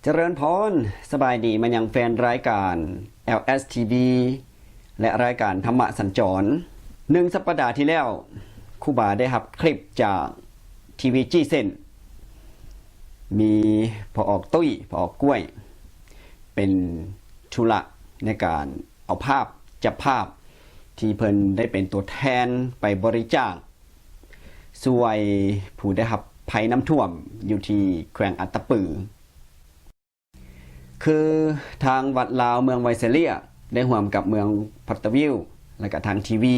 ຈະເລີນພອນ, ສະບາຍດີມາຍັງແຟນລາຍການ ແອລ ເອສ ທີ ວີ ແລະ ລາຍການທຳມະສັນຈອນ. ໜຶ່ງສັບປະດາທີ່ແລ້ວ, ຄູບາໄດ້ຮັບຄລິບຈາກ ທີ ວີ ຈີ ເຊັນ ມີພໍ່ອອກຕຸ້ຍ, ພໍ່ອອກກ້ວຍ ເປັນທຸລະໃນການເອົາພາບ, ຈັບພາບ ທີ່ເພິ່ນໄດ້ເປັນຕົວແທນໄປບໍລິຈາກ ຊ່ວຍຜູ້ໄດ້ຮັບໄພນ້ຳຖ້ວມຢູ່ທີ່ແຂວງອັດຕະປື. ຄືທາງວັດລາວເມືອງໄວເຊເລຍ ໄດ້ຮ່ວມກັບເມືອງປັດຕະວິວ ແລະກະທາງ ທີ ວີ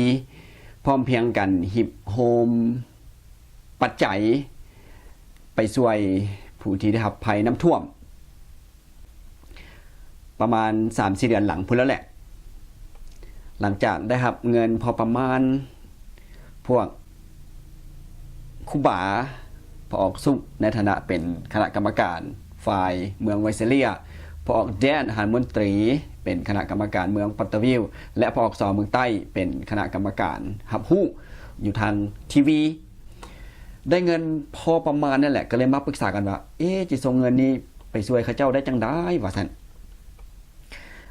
ພ້ອມພຽງກັນຮີບໂຮມປັດໄຈໄປຊ່ວຍຜູ້ທີ່ໄດ້ຮັບໄພນ້ຳຖ້ວມ ປະມານສາມສີ່ເດືອນຫຼັງພຸ້ນແລ້ວແຫຼະ, ຫຼັງຈາກໄດ້ຮັບເງິນພໍປະມານ, ພວກຄູບາ ພໍ່ອອກສຸກ ໃນຖານະເປັນຄະນະກຳມະການຝ່າຍເມືອງໄວເຊເລຍ, ພໍ່ອອກແດນ ຫານມົນຕີ ເປັນຄະນະກຳມະການເມືອງປັດຕະວິວ ແລະ ພໍ່ອອກຊໍເມືອງໃຕ້ ເປັນຄະນະກຳມະການຮັບຮູ້ຢູ່ທາງ ທີ ວີ ໄດ້ເງິນພໍປະມານນັ້ນແຫຼະ ກໍເລີຍມາປຶກສາກັນວ່າ ເອ ຈະສົ່ງເງິນນີ້ໄປຊ່ວຍເຂົາເຈົ້າໄດ້ຈັ່ງໃດ ວ່າຊັ້ນ.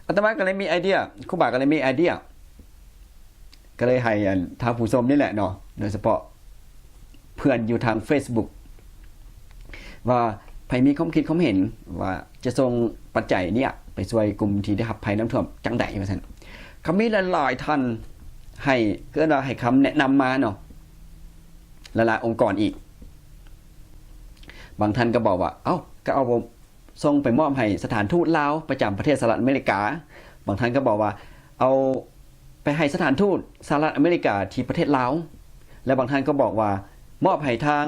ອາດຕະມາກໍເລີຍມີໄອເດຍ, ຄູບາກໍເລີຍມີໄອເດຍ, ກໍເລີຍໃຫ້ ອັນ ທ່ານຜູ້ຊົມນີ້ແຫຼະເນາະ, ໂດຍສະເພາະເພື່ອນຢູ່ທາງເຟສບຸກ ວ່າໃຜມີຄວາມຄິດຄວາມເຫັນວ່າຈະສົ່ງປັດໄຈເນີ້ຍໄປຊ່ວຍກຸ່ມທີ່ໄດ້ຮັບໄພນ້ຳຖ້ວມຈັ່ງໃດ ວ່າຊັ້ນ. ກໍມີຫຼາຍໆທ່ານໃຫ້ ເອີ້ນວ່າໃຫ້ຄຳແນະນຳມາເນາະ, ຫຼາຍໆອົງກອນອີກ. ບາງທ່ານກໍບອກວ່າ ເອົ້າ ກໍເອົາ ສົ່ງໄປມອບໃຫ້ສະຖານທູດລາວປະຈຳປະເທດສະຫະລັດອາເມລິກາ, ບາງທ່ານກໍບອກວ່າເອົາໄປໃຫ້ສະຖານທູດສະຫະລັດອາເມລິກາທີ່ປະເທດລາວ, ແລະ ບາງທ່ານກໍບອກວ່າມອບໃຫ້ທາງ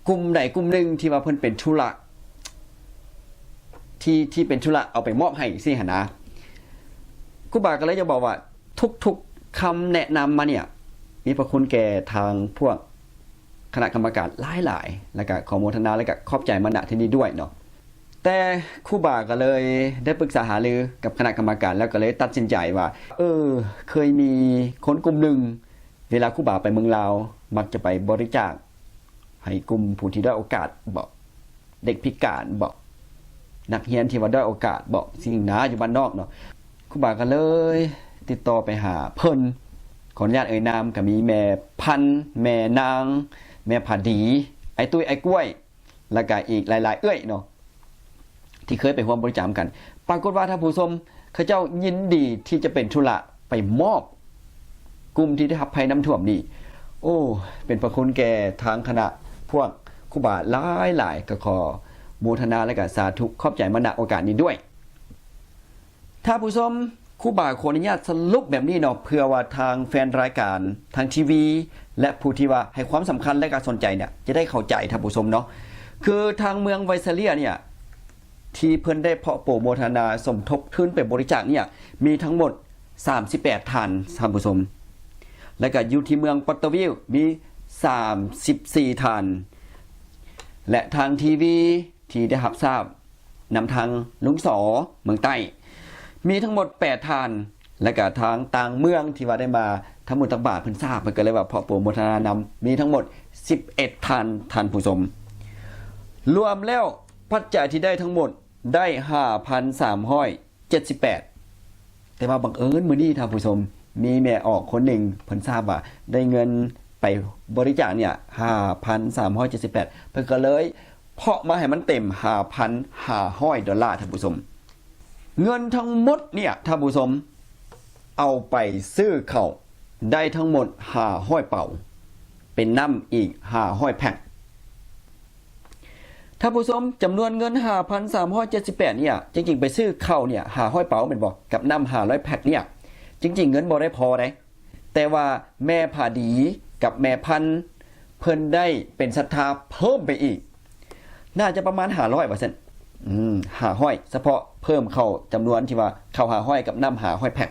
ກຸ່ມໃດກຸ່ມໜຶ່ງທີ່ວ່າເພິ່ນເປັນທຸລະ ທີ່ ທີ່ເປັນທຸລະເອົາໄປມອບໃຫ້ຊີ້ຫັ້ນນະ. ຄູບາກໍເລີຍຈະບອກວ່າທຸກໆຄຳແນະນຳມາເນີ້ຍ ມີພະຄຸນແກ່ທາງພວກ ຄະນະກຳມະການຫຼາຍໆ ແລ້ວກະຂໍໂມທະນາ ແລ້ວກະຂອບໃຈມານະທີ່ນີ້ດ້ວຍເນາະ. ແຕ່ຄູບາກໍເລີຍໄດ້ປຶກສາຫາລືກັບຄະນະກຳມະການ ແລ້ວກໍເລີຍຕັດສິນໃຈວ່າ ເອີ ເຄີຍມີຄົນກຸ່ມໜຶ່ງ ເວລາຄູບາໄປເມືອງລາວ ມັກຈະໄປບໍລິຈາກໃຫ້ກຸ່ມຜູ້ທີ່ດ້ອຍໂອກາດບໍ ເດັກພິການບໍ ນັກຮຽນທີ່ວ່າດ້ອຍໂອກາດບໍ ສິ່ງນາຢູ່ບ້ານນອກເນາະ. ຄູບາກໍເລີຍຕິດຕໍ່ໄປຫາເພິ່ນ, ຂໍອະນຸຍາດເອີ່ຍນາມ ກໍມີແມ່ພັນ, ແມ່ນາງ, ແມ່ຜາດີ, ອ້າຍຕຸ້ຍ, ອ້າຍກ້ວຍ ແລ້ວກະອີກຫຼາຍໆເອື້ອຍເນາະ ທີ່ເຄີຍໄປຮ່ວມບໍລິຈາກນຳກັນ. ປາກົດວ່າທ່ານຜູ້ຊົມ ເຂົາເຈົ້າຍິນດີທີ່ຈະເປັນທຸລະໄປມອບກຸ່ມທີ່ໄດ້ຮັບໄພນ້ຳຖ້ວມນີ້. ໂອ້ ເປັນພະຄຸນແກ່ທາງຄະນະພວກຄູບາຫຼາຍໆ, ກໍຂໍໂມທະນາ ແລະ ກໍສາທຸຂອບໃຈມາ ນະ ໂອກາດນີ້ດ້ວຍ. ທ່ານຜູ້ຊົມ, ຄູບາຂໍອະນຸຍາດສະຫຼຸບແບບນີ້ເນາະ ເພື່ອວ່າທາງແຟນລາຍການ ທາງ ທີ ວີ ແລະ ຜູ້ທີ່ວ່າໃຫ້ຄວາມສຳຄັນ ແລະ ກໍສົນໃຈເນ່ຍ ຈະໄດ້ເຂົ້າໃຈ ທ່ານຜູ້ຊົມເນາະ. ຄືທາງເມືອງໄວເຊເລຍເນ່ຍ ທີ່ເພິ່ນໄດ້ເພາະໂປໂມທະນາສົມທົບທຶນໄປບໍລິຈາກເນ່ຍ ມີທັງໝົດສາມສິບແປດທ່ານ ທ່ານຜູ້ຊົມ, ແລະ ກໍຢູ່ທີ່ເມືອງປັດຕະວິວມີສາມສິບສີ່ທ່ານ ແລະ ທາງ ທີ ວີ ທີ່ໄດ້ຮັບຊາບນຳທາງລຸງສໍເມືອງໃຕ້ ມີທັງໝົດແປດທ່ານ, ແລະກະທາງຕ່າງເມືອງທີ່ວ່າໄດ້ມາທຳບຸນຕັກບາດເພິ່ນຊາບ ເພິ່ນກໍເລີຍວ່າເພາະໂປໂມທະນານຳ ມີທັງໝົດສິບເອັດທ່ານ ທ່ານຜູ້ຊົມ. ລວມແລ້ວປັດໄຈທີ່ໄດ້ທັງໝົດໄດ້ຫ້າພັນສາມຮ້ອຍ ເຈັດສິບແປດ. ແຕ່ວ່າບັງເອີນມື້ນີ້ທ່ານຜູ້ຊົມ ມີແມ່ອອກຄົນໜຶ່ງ ເພິ່ນຊາບວ່າໄດ້ເງິນໄປບໍລິຈາກເນີ້ຍ ຫ້າພັນສາມຮ້ອຍເຈັດສິບແປດ ເພິ່ນກໍເລີຍເພາະມາໃຫ້ມັນເຕັມ ຫ້າພັນຫ້າຮ້ອຍດອນລາ ທ່ານຜູ້ຊົມ. ເງິນທັງໝົດເນີ້ຍ ທ່ານຜູ້ຊົມ ເອົາໄປຊື້ເຂົ້າໄດ້ທັງໝົດຫ້າຮ້ອຍເປົາ ເປັນນ້ຳອີກຫ້າຮ້ອຍແພັກ. ທ່ານຜູ້ຊົມ, ຈຳນວນເງິນຫ້າພັນສາມຮ້ອຍເຈັດສິບແປດເນີ້ຍ ຈິງໆໄປຊື້ເຂົ້າເນີ້ຍຫ້າຮ້ອຍເປົາແມ່ນບໍ່? ກັບນ້ຳຫ້າຮ້ອຍແພັກເນີ້ຍ ຈິງໆເງິນບໍ່ໄດ້ພໍໃດ, ແຕ່ວ່າແມ່ຜາດີກັບແມ່ພັນ ເພິ່ນໄດ້ເປັນສັດທາເພີ່ມໄປອີກ ໜ້າຈະປະມານຫ້າຮ້ອຍວ່າຊັ້ນ ອືມ ຫ້າຮ້ອຍ ສະເພາະເພີ່ມເຂົ້າຈຳນວນທີ່ວ່າເຂົ້າຫ້າຮ້ອຍກັບນ້ຳຫ້າຮ້ອຍແພັກ.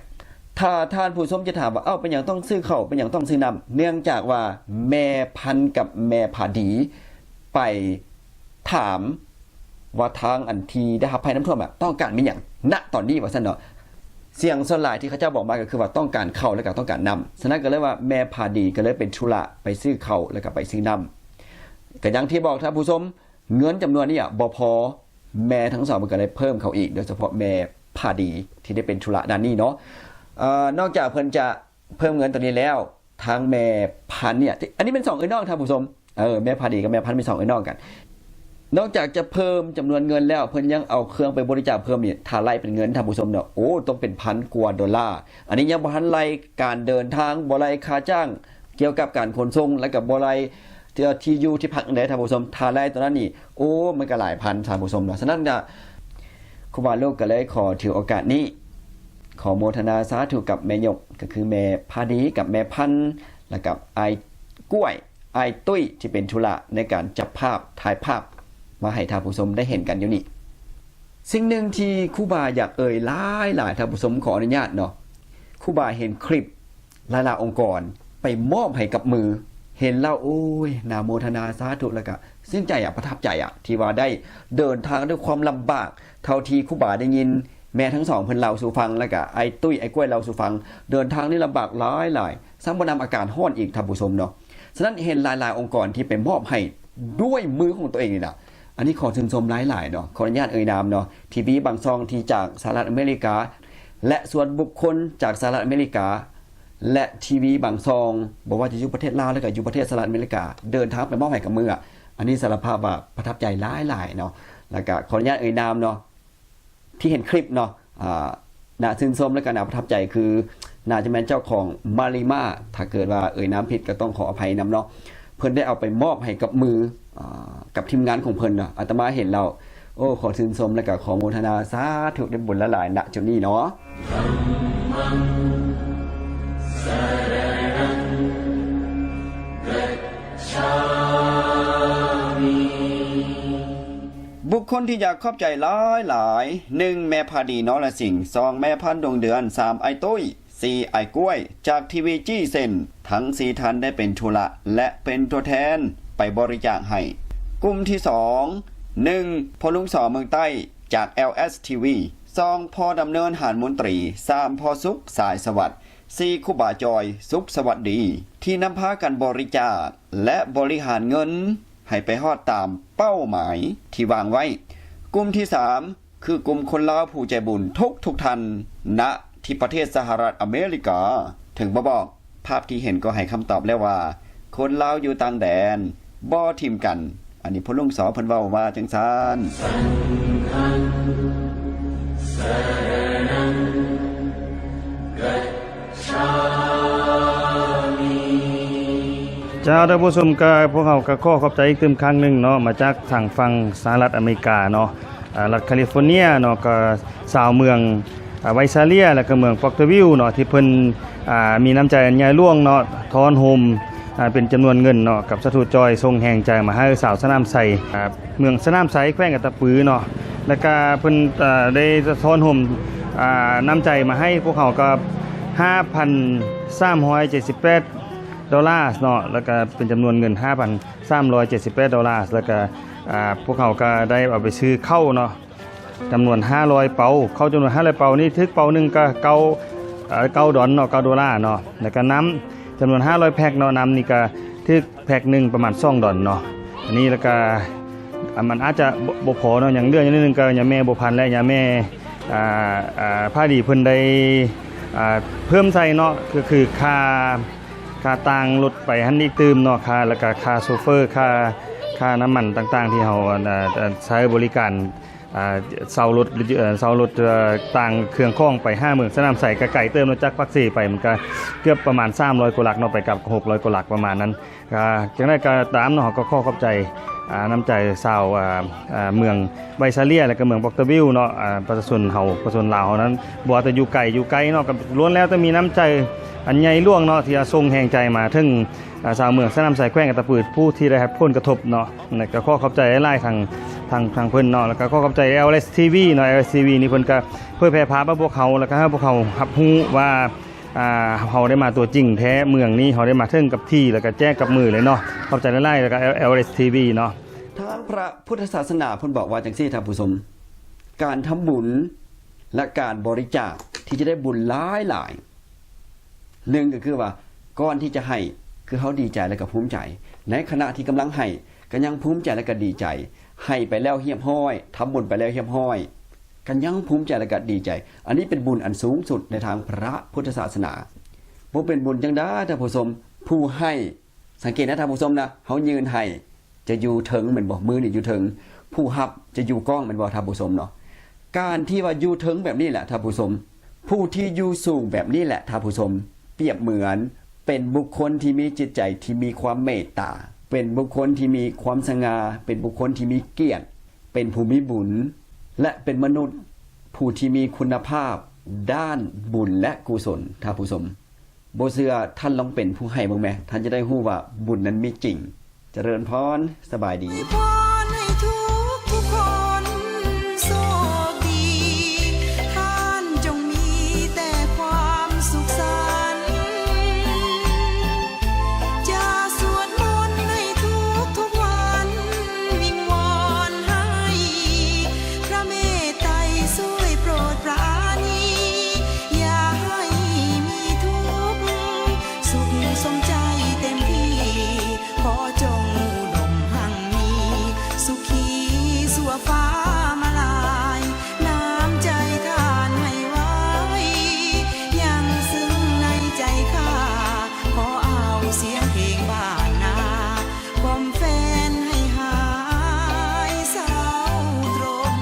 ຖ້າທ່ານຜູ້ຊົມຈະຖາມວ່າ ເອົ້າ ເປັນຫຍັງຕ້ອງຊື້ເຂົ້າ ເປັນຫຍັງຕ້ອງຊື້ນ້ຳ? ເນື່ອງຈາກວ່າແມ່ພັນກັບແມ່ຜາດີໄປຖາມວ່າທາງອັນທີ່ໄດ້ຮັບໄພນ້ຳຖ້ວມອະ ຕ້ອງການມີຫຍັງ ນະ ຕອນນີ້ວ່າຊັ້ນເນາະ. ສຽງສ່ວນຫຼາຍທີ່ເຂົາເຈົ້າບອກມາກໍຄືວ່າຕ້ອງການເຂົ້າ ແລະກໍຕ້ອງການນ້ຳ. ສະນັ້ນກໍເລີຍວ່າແມ່ຜາດີກໍເລີຍເປັນທຸລະໄປຊື້ເຂົ້າ ແລະກໍໄປຊື້ນ້ຳ. ກໍຢ່າງທີ່ບອກທ່ານຜູ້ຊົມ ເງິນຈຳນວນນີ້ອະບໍ່ພໍ ແມ່ທັງສອງເພິ່ນກໍໄດ້ເພີ່ມເຂົ້າອີກ ໂດຍສະເພາະແມ່ພາດີທີ່ໄດ້ເປັນທຸລະດ້ານນີ້ເນາະ. ເອີ ນອກຈາກເພິ່ນຈະເພີ່ມເງິນຕົວນີ້ແລ້ວ ທາງແມ່ພັນເນຍ ອັນນີ້ເປັນສອງເອື້ອຍນ້ອງທ່ານຜູ້ຊົມ ເອີ ແມ່ພາດີກັບແມ່ພັນເປັນສອງເອື້ອຍນ້ອງກັນ. ນອກຈາກຈະເພີ່ມຈຳນວນເງິນແລ້ວ ເພິ່ນຍັງເອົາເຄື່ອງໄປບໍລິຈາກເພີ່ມນີ້ ຖ້າໄລ່ເປັນເງິນທ່ານຜູ້ຊົມເນາະ ໂອ້ ຕ້ອງເປັນພັນກວ່າໂດລາ. ອັນນີ້ຍັງບໍ່ທັນໄລ່ການເດີນທາງ ບໍ່ໄລ່ຄ່າຈ້າງ ກ່ຽວກັບການຂົນສົ່ງ ແລ້ວກໍບໍ່ໄລ່ທີ່ ທີ່ຢູ່ທີ່ພັກໃດທ່ານຜູ້ຊົມ ຖ້າໄລ່ຕົວນັ້ນນີ້ ໂອ້ ມັນກໍຫຼາຍພັນທ່ານຜູ້ຊົມເນາະ. ສະນັ້ນກໍ ຄູບາລູກກໍເລີຍຂໍຖືໂອກາດນີ້ ຂໍໂມທະນາສາທຸກັບແມ່ຍົກ ກໍຄືແມ່ພາດີກັບແມ່ພັນ ແລ້ວກັບອ້າຍກ້ວຍ ອ້າຍຕຸ້ຍ ທີ່ເປັນທຸລະໃນການຈັບພາບ ຖ່າຍພາບມາໃຫ້ທ່ານຜູ້ຊົມໄດ້ເຫັນກັນຢູ່ນີ້. ສິ່ງໜຶ່ງທີ່ຄູບາຢາກເອີ່ຍຫຼາຍໆ ທ່ານຜູ້ຊົມ ຂໍອະນຸຍາດເນາະ ຄູບາເຫັນຄລິບ ຫຼາຍໆອົງກອນໄປມອບໃຫ້ກັບມື ເຫັນແລ້ວ ໂອ້ຍ ໜ້າໂມທະນາສາທຸ ແລ້ວກະຊື່ນໃຈອະ ປະທັບໃຈອະ ທີ່ວ່າໄດ້ເດີນທາງດ້ວຍຄວາມລຳບາກ ເທົ່າທີ່ຄູບາໄດ້ຍິນແມ່ທັງສອງເພິ່ນເລົ່າສູ່ຟັງ ແລ້ວກະອ້າຍຕຸ້ຍ ອ້າຍກ້ວຍເລົ່າສູ່ຟັງ ເດີນທາງນີ້ລຳບາກຫຼາຍໆ ຊ້ຳບໍ່ນຳອາກາດຮ້ອນອີກ ທ່ານຜູ້ຊົມເນາະ. ສະນັ້ນເຫັນຫຼາຍໆອົງກອນທີ່ໄປມອບໃຫ້ດ້ວຍມືຂອງຕົວເອງນີ້ນະ ອັນນີ້ຂໍຊື່ນຊົມຫຼາຍໆເນາະ. ຂໍອະນຸຍາດເອີ່ຍນາມເນາະ ທີວີບາງຊ່ອງທີ່ຈາກສະຫະລັດອາເມລິກາ ແລະ ສ່ວນບຸກຄົນຈາກສະຫະລັດອາເມລິກາ ແລະ ທີວີບາງຊ່ອງ ບໍ່ວ່າຈະຢູ່ປະເທດລາວ ແລ້ວກໍຢູ່ປະເທດສະຫະລັດອາເມລິກາ ເດີນທາງໄປມອບໃຫ້ກັບມື ອັນນີ້ສາລະພາບວ່າປະທັບໃຈຫຼາຍໆເນາະ. ແລ້ວກໍຂໍອະນຸຍາດເອີ່ຍນາມເນາະ ທີ່ເຫັນຄລິບເນາະ ອາ ໜ້າຊື່ນຊົມ ແລ້ວກໍໜ້າປະທັບໃຈ ຄືໜ້າຈະແມ່ນເຈົ້າຂອງມາລິມາ ຖ້າເກີດວ່າເອີ່ຍນາມຜິດກໍຕ້ອງຂໍອະໄພນຳເນາະ. ເພິ່ນໄດ້ເອົາໄປມອບໃຫ້ກັບມື ອາ ກັບທີມງານຂອງເພິ່ນເນາະ. ອາດຕະມາເຫັນແລ້ວ ໂອ້ ຂໍຊື່ນຊົມ ແລ້ວກໍຂໍໂມທະນາສາທຸ ໄດ້ບຸນຫຼາຍໆ ນະຈຸດນີ້ເນາະ. ບຸກຄົນທີ່ຢາກຂອບໃຈຫຼາຍໆ ໜຶ່ງ ແມ່ພາດີ ນໍລະສິງ, ສອງ ແມ່ພັນ ດວງເດືອນ, ສາມ ອ້າຍຕຸ້ຍ, ສີ່ ອ້າຍກ້ວຍ ຈາກທີວີຈີເຊັນ. ທັງສີ່ທ່ານໄດ້ເປັນທຸລະ ແລະ ເປັນຕົວແທນໄປບໍລິຈາກໃຫ້. ກຸ່ມທີສອງ ໜຶ່ງ ພໍ່ລຸງສໍເມືອງໃຕ້ ຈາກແອລເອສທີວີ, ສອງ ພໍ່ດຳເນີນ ຫານມົນຕີ, ສາມ ພໍ່ສຸກ ສາຍສະຫວັດ, ສີ່ ຄູບາຈອຍ ສຸກສະຫວັດດີ ທີ່ນຳພາກັນບໍລິຈາກ ແລະ ບໍລິຫານເງິນໃຫ້ໄປຮອດຕາມເປົ້າໝາຍທີ່ວາງໄວ້. ກຸ່ມທີສາມ ຄືກຸ່ມຄົນລາວຜູ້ໃຈບຸນທຸກໆທ່ານ ນະທີ່ປະເທດສະຫະລັດອາເມລິກາ. ເຖິງບໍ່ບອກ ພາບທີ່ເຫັນກໍໃຫ້ຄຳຕອບແລ້ວວ່າ ຄົນລາວຢູ່ຕ່າງແດນບໍ່ຖິ້ມກັນ. ອັນນີ້ພໍ່ລຸງສໍເພິ່ນເວົ້າວ່າຈັ່ງຊັ້ນ. ເຈົ້າ ທ່ານຜູ້ຊົມ, ກໍພວກເຮົາກໍຂໍຂອບໃຈອີກຕື່ມຄັ້ງໜຶ່ງເນາະ ມາຈາກທາງຝັ່ງສະຫະລັດອາເມລິກາເນາະ ອາ ລັດຄາລິຟໍເນຍເນາະ, ກໍຊາວເມືອງ ອາ ໄວຊາເລຍ ແລະ ກໍເມືອງປອກເຕີວິວເນາະ ທີ່ເພິ່ນ ອາ ມີນ້ຳໃຈອັນໃຫຍ່ຫຼວງເນາະ ທ້ອນໂຮມ ອາ ເປັນຈຳນວນເງິນເນາະ ກັບສາທຸຈອຍ ສົ່ງແຮງໃຈມາໃຫ້ຊາວສະໜາມໄຊ ອາ ເມືອງສະໜາມໄຊ ແຂວງອັດຕະປືເນາະ. ແລ້ວກະເພິ່ນ ເອີ ໄດ້ສະທ້ອນໂຮມ ອາ ນ້ຳໃຈມາໃຫ້ພວກເຮົາກໍຫ້າພັນສາມຮ້ອຍເຈັດສິບແປດໂດລາເນາະ, ແລ້ວກະເປັນຈຳນວນເງິນຫ້າພັນສາມຮ້ອຍເຈັດສິບແປດໂດລາ, ແລ້ວກະ ອາ ພວກເຮົາກໍໄດ້ເອົາໄປຊື້ເຂົ້າເນາະ ຈຳນວນຫ້າຮ້ອຍເປົາ, ເຂົ້າຈຳນວນຫ້າຮ້ອຍເປົານີ້ ຖືກເປົາໜຶ່ງກໍເກົ້າ ເອີ ເກົ້າດອນເນາະ ເກົ້າໂດລາເນາະ, ແລ້ວກະນ້ຳຈຳນວນຫ້າຮ້ອຍແພັກເນາະ, ນ້ຳນີ້ກະຖືກ ແພັກໜຶ່ງປະມານສອງດອນເນາະ. ອັນນີ້ແລ້ວກະ ອາ ມັນອາດຈະບໍ່ ບໍ່ພໍເນາະ, ຍັງເຫຼືອຢູ່ໜ້ອຍໜຶ່ງ ກໍຍາແມ່ບົວພັນ ແລະ ຍາແມ່ ອາ ອາ ພາດີ ເພິ່ນໄດ້ ອາ ເພີ່ມໃສ່ເນາະ, ກໍຄືຄ່າ ຄ່າຕ່າງລົດໄປຫັ້ນອີກຕື່ມເນາະ, ຄ່າ ແລ້ວກະຄ່າໂຊເຟີ ຄ່າ ຄ່ານ້ຳມັນຕ່າງໆ ທີ່ເຮົາ ອັນ ອາ ໃຊ້ບໍລິການ ອາ ເຊົ່າລົດ ເອີ ເຊົ່າລົດ ເອີ ຕ່າງເຄື່ອງຂອງໄປຫາເມືອງສະໜາມໄຊ ກໍໄກເຕີບເນາະ, ຈາກປາກເຊໄປ ມັນກໍເກືອບປະມານສາມຮ້ອຍກວ່າຫຼັກເນາະ, ໄປກັບກໍຫົກຮ້ອຍກວ່າຫຼັກປະມານນັ້ນ. ອ່າ ຈັ່ງໃດກໍຕາມເນາະ, ເຮົາກໍຂໍຂອບໃຈ ອ່າ ນ້ຳໃຈຊາວ ອ່າ ອ່າ ເມືອງໄວຊາເລຍ ແລະ ກໍເມືອງປອກເຕີວິວເນາະ, ອ່າ ປະຊາຊົນເຮົາ ປະຊາຊົນລາວເຮົານັ້ນ ບໍ່ວ່າຈະຢູ່ໄກຢູ່ໃກ້ເນາະ, ກໍລ້ວນແລ້ວແຕ່ມີນ້ຳໃຈອັນໃຫຍ່ຫຼວງເນາະ ທີ່ວ່າສົ່ງແຮງໃຈມາເຖິງ ອ່າ ຊາວເມືອງສະໜາມໄຊ ແຂວງອັດຕະປື ຜູ້ທີ່ໄດ້ຮັບຜົນກະທົບເນາະ. ແລ້ວກໍຂໍຂອບໃຈຫຼາຍໆ ທາງ ທາງ ທາງເພິ່ນເນາະ, ແລ້ວກໍຂໍຂອບໃຈ ແອລເອສທີວີ ເນາະ, ແອລເອສທີວີ ນີ້ເພິ່ນກໍເຜີຍແຜ່ພາບໃຫ້ພວກເຮົາ ແລ້ວກໍໃຫ້ພວກເຮົາຮັບຮູ້ວ່າ ອ່າ ເຮົາໄດ້ມາຕົວຈິງແທ້ ເມືອງນີ້ເຮົາໄດ້ມາເຖິງກັບທີ່ ແລ້ວກໍແຈ້ກັບມືເລີຍເນາະ. ຂອບໃຈຫຼາຍໆ ແລ້ວກໍ ແອລເອສທີວີ ເນາະ. ທາງພະພຸດທະສາສະໜາເພິ່ນບອກວ່າຈັ່ງຊີ້ທ່ານຜູ້ຊົມ, ການທຳບຸນ ແລະ ການບໍລິຈາກທີ່ຈະໄດ້ບຸນຫຼາຍໆ ໜຶ່ງກໍຄືວ່າ ກ່ອນທີ່ຈະໃຫ້ ຄືເຮົາດີໃຈ ແລະ ກໍພູມໃຈ, ໃນຂະນະທີ່ກຳລັງໃຫ້ ກໍຍັງພູມໃຈ ແລະ ກໍດີໃຈ. ໃຫ້ໄປແລ້ວຮຽບຮ້ອຍ, ທຳບຸນໄປແລ້ວຮຽບຮ້ອຍ, ກໍຍັງພູມໃຈ ແລະ ກໍດີໃຈ. ອັນນີ້ເປັນບຸນອັນສູງສຸດໃນທາງພະພຸດທະສາສະໜາ. ບໍ່ເປັນບຸນຈັ່ງໃດທ່ານຜູ້ຊົມ, ຜູ້ໃຫ້ ສັງເກດນະທ່ານຜູ້ຊົມນະ, ເຮົາຍື່ນໃຫ້ຈະຢູ່ເທິງແມ່ນບໍ່? ມືນີ້ຢູ່ເທິງ, ຜູ້ຮັບຈະຢູ່ກ້ອງແມ່ນບໍ່ທ່ານຜູ້ຊົມເນາະ? ການທີ່ວ່າຢູ່ເທິງແບບນີ້ແຫຼະທ່ານຜູ້ຊົມ, ຜູ້ທີ່ຢູ່ສູງແບບນີ້ແຫຼະທ່ານຜູ້ຊົມ, ປຽບເໝືອນເປັນບຸກຄົນທີ່ມີຈິດໃຈທີ່ມີຄວາມເມດຕາ, ເປັນບຸກຄົນທີ່ມີຄວາມສະຫງ່າ, ເປັນບຸກຄົນທີ່ມີກຽດ, ເປັນຜູ້ມີບຸນ ແລະ ເປັນມະນຸດຜູ້ທີ່ມີຄຸນນະພາບດ້ານບຸນ ແລະ ກຸສົນ ທ່ານຜູ້ຊົມ. ບໍ່ເຊື່ອທ່ານລອງເປັນຜູ້ໃຫ້ເບິ່ງແມ, ທ່ານຈະໄດ້ຮູ້ວ່າບຸນນັ້ນມີຈິງ. ຈະເລີນພອນ, ສະບາຍດີ. ອວຍພອນໃຫ້ທຸກໆຄົນໂຊກດີ, ທ່ານຈົ່ງມີແຕ່ຄວາມສຸກສັນ. ຈະສວດມົນໃຫ້ທຸກໆວັນ, ວິງວອນໃຫ້ພະເມດໄຕຊ່ວຍໂປດປານີ, ຢ່າໃຫ້ມີທຸກ, ສຸກສົມໃຈເຕັມທີ່. ຂໍຈົ່ງອຸດົມຮັ່ງມີ, ສຸຂີຊົ່ວຟ້າມາລາຍ, ນ້ຳໃຈທ່ານໃຫ້ໄວ, ຍັງຊຶ້ງໃນໃຈຂ້າ. ຂໍເອົາສຽງເພງບ້ານນາ, ກລ່ອມແຟນໃຫ້ຫາຍເສົ້າຕຣົມ.